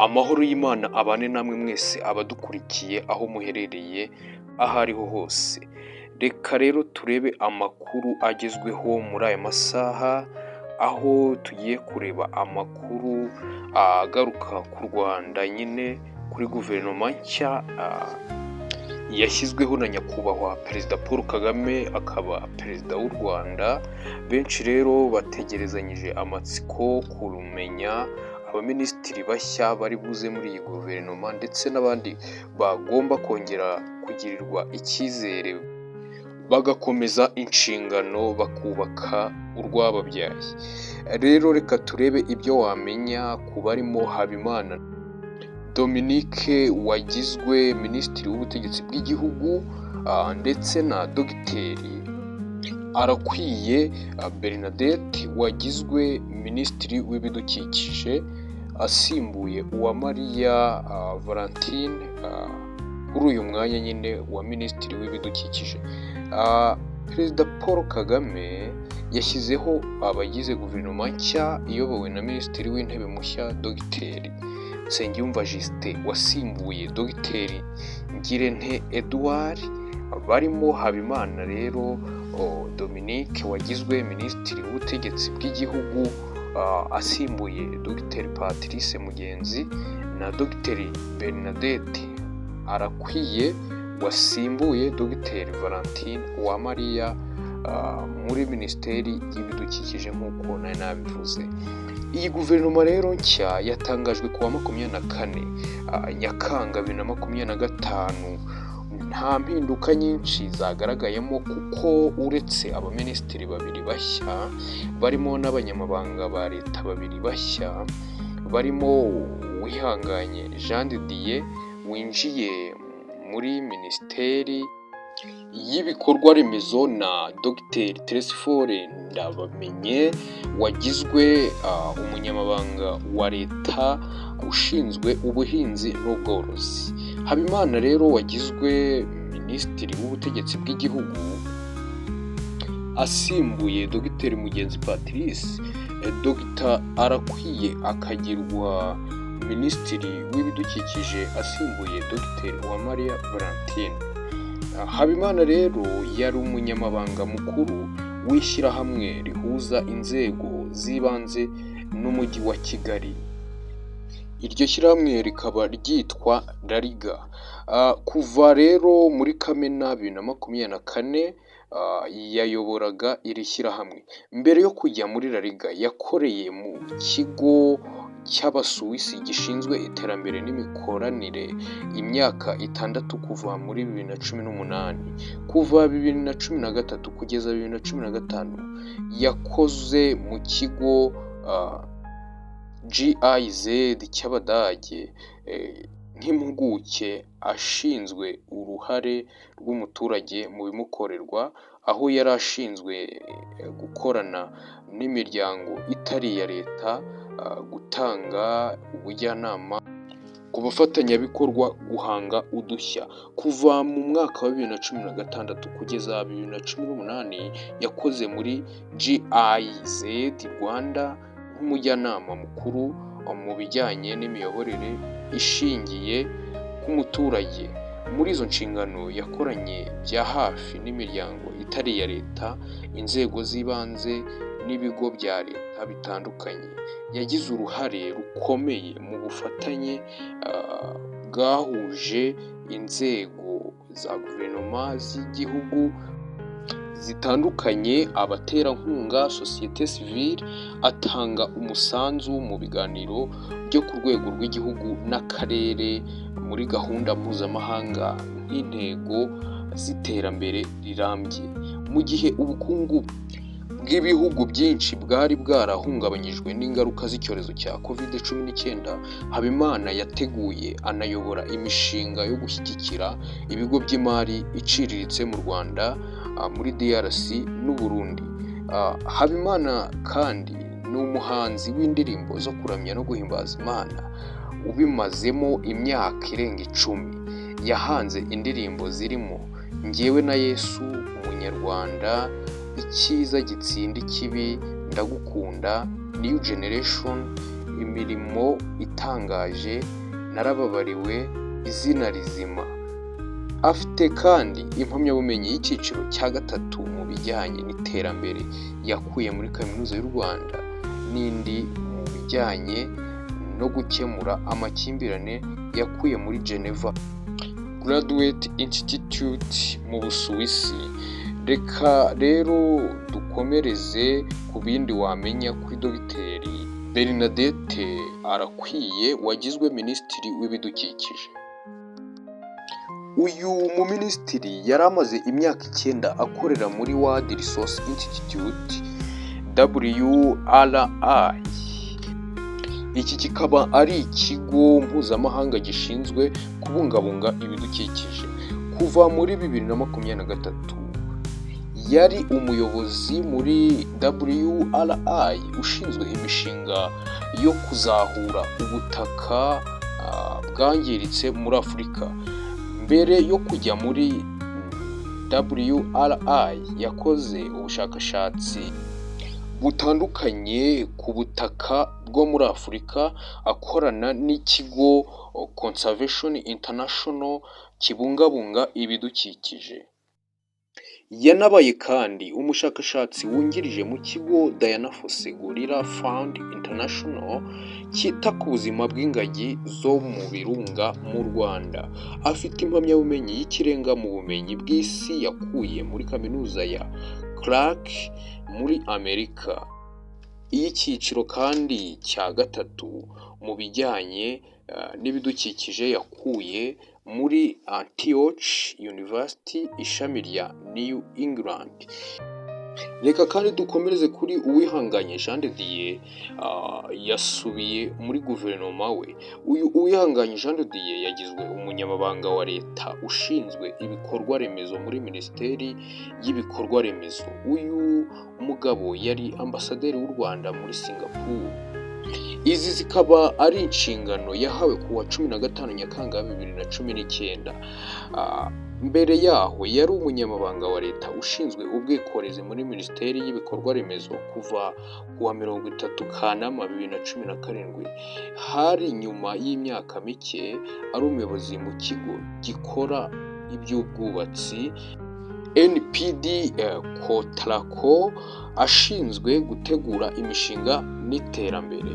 Amahoro y'Imana abane namwe mwese abadukurikiye aho muherereye aho ariho hose. Reka rero turebe amakuru agezweho muri aya masaha, aho tugiye kureba amakuru agaruka ku Rwanda nyine kuri guverinoma nshya yashyizweho na nyakubahwa Perezida Paul Kagame, akaba Perezida w'u Rwanda. Benshi rero bategerezanyije amatsiko kumenya abaminisitiri bashya bari buze muri iyi guverinoma ndetse n'abandi bagomba kongera kugirirwa icyizere bagakomeza inshingano, bakubaka urwababyaye. Rero reka turebe ibyo wamenya ku barimo Habimana Dominique wagizwe Minisitiri w'Ubutegetsi bw'Igihugu, ndetse na Dogiteri Arakwiye Bernadette wagizwe Minisitiri w'Ibidukikije, asimbuye Uwamariya Valentine kuri uyu mwanya nyine wa Minisitiri w'Ibidukikije. Perezida Paul Kagame yashyizeho abagize guverinoma nshya iyobowe na Minisitiri w'Intebe mushya Dogiteri Nsengiyumva Justin wasimbuye Dogiteri Ngirente Edouard, barimo Habimana rero Dominique wagizwe Minisitiri w'Ubutegetsi bw'Igihugu asimbuye Dogiteri Patrice Mugenzi, na Dogiteri Bernadette Arakwiye wasimbuye Dogiteri Valentine Uwamariya muri Minisiteri y'Ibidukikije nk'uko nari nabivuze. Iyi guverinoma rero nshya yatangajwe ku wa 24 Nyakanga 2025. Nta mpinduka nyinshi zagaragayemo, kuko uretse abaminisitiri babiri bashya barimo n'abanyamabanga ba leta babiri bashya, barimo Uwihanganye Jean de Dieu winjiye muri Minisiteri y'Ibikorwa Remezo na Dr Telesphore Ndabamenye wagizwe umunyamabanga wa leta ushinzwe ubuhinzi n'ubworozi. Habimana rero wagizwe Minisitiri w'Ubutegetsi bw'Igihugu asimbuye Dr Mugenzi Patrice, Dr Arakwiye akagirwa Minisitiri w'Ibidukikije asimbuye Dr Uwamariya Valentine. Habimana rero yari umunyamabanga mukuru w'ishyirahamwe rihuza inzego z'ibanze n'Umujyi wa Kigali, iryo shyirahamwe rikaba ryitwa RALGA. Kuva rero muri Kamena 2024 yayoboraga iri shyirahamwe. Mbere yo kujya muri RALGA, yakoreye mu kigo cy'Abasuwisi gishinzwe iterambere n'imikoranire imyaka 6 kuva muri 2018. Kuva 2013 kugeza 2015 yakoze mu kigo GIZ cy'Abadage nk'impuguke ashinzwe uruhare rw'umuturage mu bimukorerwa, aho yari ashinzwe gukorana n'imiryango itari iya leta, gutanga ubujyanama ku bafatanyabikorwa, guhanga udushya. Kuva mu mwaka wa 2016 kugeza 2018 yakoze muri GIZ Rwanda nk'umujyanama mukuru mu bijyanye n'imiyoborere ishingiye ku muturage. Muri izo nshingano yakoranye bya hafi n'imiryango itari iya leta, inzego z'ibanze n'ibigo bya leta bitandukanye. Yagize uruhare rukomeye mu bufatanye bwahuje inzego za guverinoma z'igihugu zitandukanye, abaterankunga, sosiyete sivile, atanga umusanzu mu biganiro byo ku rwego rw'igihugu n'akarere muri gahunda mpuzamahanga nk'intego z'iterambere rirambye. Mu gihe ubukungu bw'ibihugu byinshi bwari bwarahungabanyijwe n'ingaruka z'icyorezo cya Covid-19, Habimana yateguye anayobora imishinga yo gushyigikira ibigo by'imari iciriritse mu Rwanda, muri DRC n'u Burundi. Habimana kandi ni umuhanzi w'indirimbo zo kuramya no guhimbaza Imana ubimazemo imyaka irenga 10. Yahanze indirimbo zirimo Njyewe na Yesu, Umunyarwanda, Icyiza gitsinda ikibi, Ndagukunda, New Generation. Imirimo Itangaje, Narababariwe, Izina Rizima. Afite kandi impamyabumenyi y'icyiciro cya gatatu mu bijyanye n'iterambere yakuye muri Kaminuza y'u Rwanda, n'indi mu bijyanye no gukemura amakimbirane yakuye muri Geneva Graduate Institute mu Busuwisi. Reka rero dukomereze ku bindi wamenya kuri Dogiteri Bernadette Arakwiye wagizwe Minisitiri w'Ibidukikije. Uyu muminisitiri yari amaze imyaka 9 akorera muri World Resource Institute, WRI. Iki kikaba ari ikigo mpuzamahanga gishinzwe kubungabunga ibidukikije. Kuva muri 2023 yari umuyobozi muri WRI ushinzwe imishinga yo kuzahura ubutaka bwangiritse muri Afurika. Mbere yo kujya muri WRI, yakoze ubushakashatsi butandukanye ku butaka bwo muri Afurika, akorana n'ikigo Conservation International kibungabunga ibidukikije. Yanabaye kandi umushakashatsi wungirije mu kigo Dian Fossey Gorilla Fund International cyita ku buzima bw'ingagi zo mu birunga mu Rwanda. Afite impamyabumenyi y'ikirenga mu bumenyi bw'isi yakuye muri Kaminuza ya Clark muri Amerika. Iy'icyiciro kandi cya gatatu mu bijyanye n'ibidukikije yakuye muri Antioch University, ishami rya New England. Reka kandi dukomereze kuri Uwihanganye Jean de Dieu, yasubiye muri guverinoma we. Uyu Uwihanganye Jean de Dieu yagizwe umunyamabanga wa leta ushinzwe ibikorwa remezo muri Minisiteri y'Ibikorwa Remezo. Uyu mugabo yari ambasaderi w'u Rwanda muri Singapore. Izi zikaba ari inshingano yahawe ku wa 15 Nyakanga 2019. Mbere yaho yari umunyamabanga wa leta ushinzwe ubwikorezi muri Minisiteri y'Ibikorwa Remezo kuva ku wa 30 Kanama 2017. Hari nyuma y'imyaka mike ari umuyobozi mu kigo gikora iby'ubwubatsi NPD Cotraco, ashinzwe gutegura imishinga n'iterambere.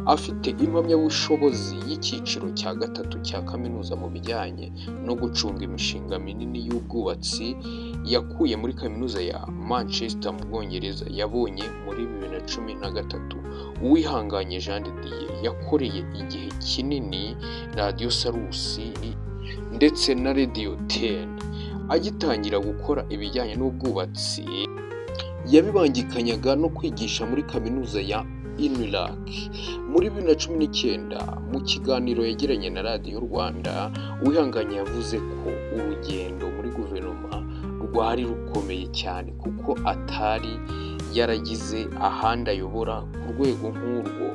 Afite impamyabushobozi y'icyiciro cya gatatu cya kaminuza mu bijyanye no gucunga imishinga minini y'ubwubatsi yakuye muri Kaminuza ya Manchester mu Bwongereza, yabonye muri 2013. Uwihanganye Jean de Dieu yakoreye igihe kinini Radiyo Salus ndetse na Radio 10. Agitangira gukora ibijyanye n'ubwubatsi, yabibangikanyaga no kwigisha muri Kaminuza ya UNILAK. Muri 2019, mu kiganiro yagiranye na Radiyo Rwanda, Uwihanganye yavuze ko urugendo muri guverinoma rwari rukomeye cyane, kuko atari yaragize ahandi ayobora ku rwego nk'urwo,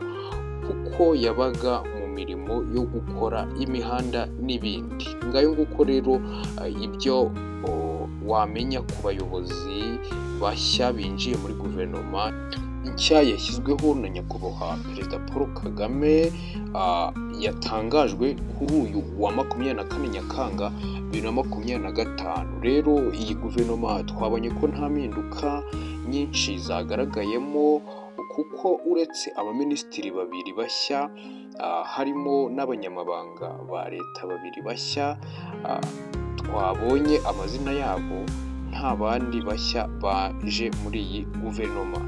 kuko yabaga mu mirimo yo gukora imihanda n'ibindi. Ngayo nguko rero ibyo wamenya ku bayobozi bashya binjiye muri guverinoma nshya yashyizweho na Nyakubahwa Perezida Paul Kagame, yatangajwe kuri uyu wa 24 Nyakanga 2025. Rero iyi guverinoma twabonye ko nta mpinduka nyinshi zagaragayemo, kuko uretse abaminisitiri babiri bashya, harimo n'abanyamabanga ba leta babiri bashya twabonye amazina yabo, nta bandi bashya baje muri iyi guverinoma.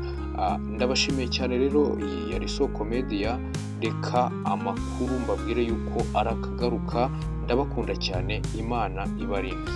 Ndabashimiye cyane rero, iyi yari Isoko Media. Reka amakuru mbabwire yuko ari akagaruka. Ndabakunda cyane, Imana ibarinde.